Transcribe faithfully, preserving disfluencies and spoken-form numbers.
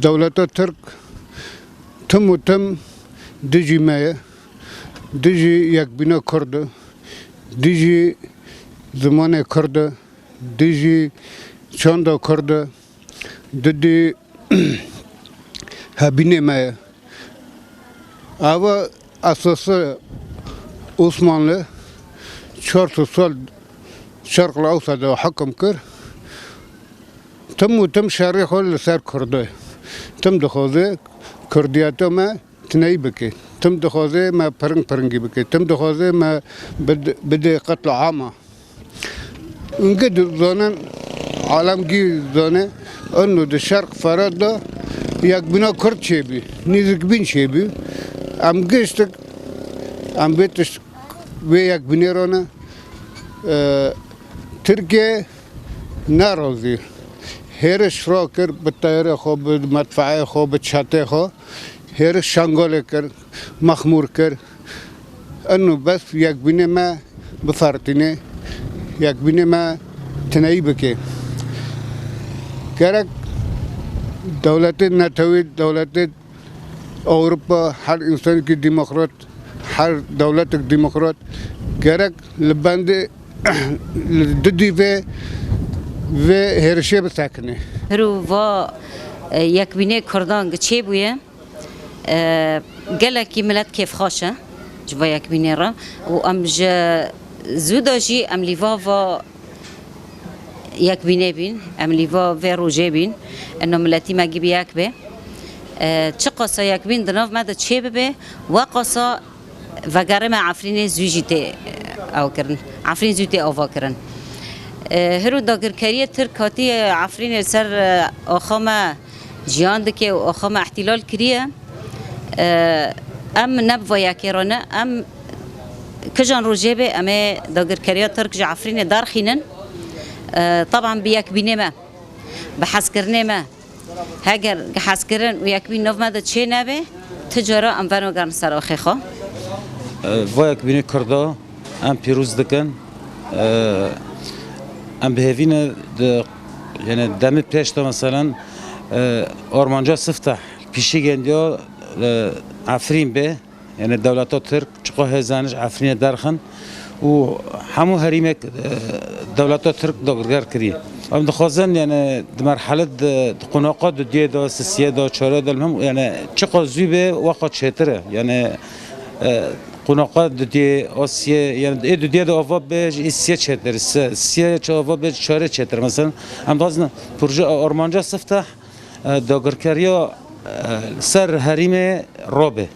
Dewleta Tirk tim û tim dijî me ye, dijî yekbîna Kurd e, dijî zimanê Kurd e, dijî çanda Kurd e, dijî hebînê me ye. Ava esası Osmanlı çar sed sal Şerq Ewsat de hukm kir. Tim û tim şerê xwe li ser Kurdo ye. Tim dixwaze Kurdiyeta me tineyî bike. Tim dixwaze me piring piringî bike. Tim dixwaze me bid-, bide qetl ama. Hûn gî dizanin, alemgî zane, ino di Şerq Ferat de yekbîna Kurd çêbû, nêzikbîn çêbû. Em giştik, em vê tişt, vê yekbînê re ne, e, Tirkiye nerazî. Hêriş rakir, bi teyarê xwe, bi medfeeyê xwe, bi çetê xwe hêriş Şengalê kir, mexmûr kir. Ino bes yekbînê me bifertîne, yekbînê me tineyî bike. Gerek dewletê netewî, dewletê Ewropa, her însanekî demokrat, her dewletek demokrat gerek li bendê, li didî vê, vê hêrişê bisekine. Hiro va, e, yekbînê Kurdan çêbûye. E, gelekî milet kêfxweş e ji va yekbînê re û em ji zû de jî em lîva va yekbînê bîn, em lîva vê rojê bîn, ino miletî me gî bi yek bê. E, çiqasa yekbîn di nav me de çê bibe, weqasa vegerê me Efrînê zû jî tê, e, ew kirin. Efrîn zû tê ava kirin. E, hiro dagirkeriyê Tirk hatiye Efrînê ser, e, axa me jiyan dike û axa me îhtîlal kiriye. E, em ne bi va yekê re ne, em kijan rojê bê, em ê dagirkeriya Tirk ji Efrînê derxînin. E, teban bi yekbînê me, bi hezkirinê me, heger hezkirin û yekbîn nav me de çê nebe, ti cara em venogerin ser axê xwe. E, va yekbînê Kurda em pîroz dikin. E, em bi hêvî ne di, yani demê pêş de, meselen, e, Armanca Siftah pîşî gendiya, e, Efrîn bê, yani dewleta Tirk çiqa hêzan ji Efrînê derxin û hemû herîmek, e, dewleta Tirk dagirker kirî. Em dixwazin, yani di merhele di, di qunaqa dudiyê de, sisiyê de, çarê de, li hemû, yani çiqa zû bê, weqa çêtir e. Yani, e, qunaqa dudiyê, a siyê, yani ê dudiyê de ava bê, ji ê siyê çêtir, si-, siyê çi ava bê, ji çarê çêtir. Mesela, em dixwazin proje Armanca Siftah, e, dagirkeriya, e, ser herîmê rabe.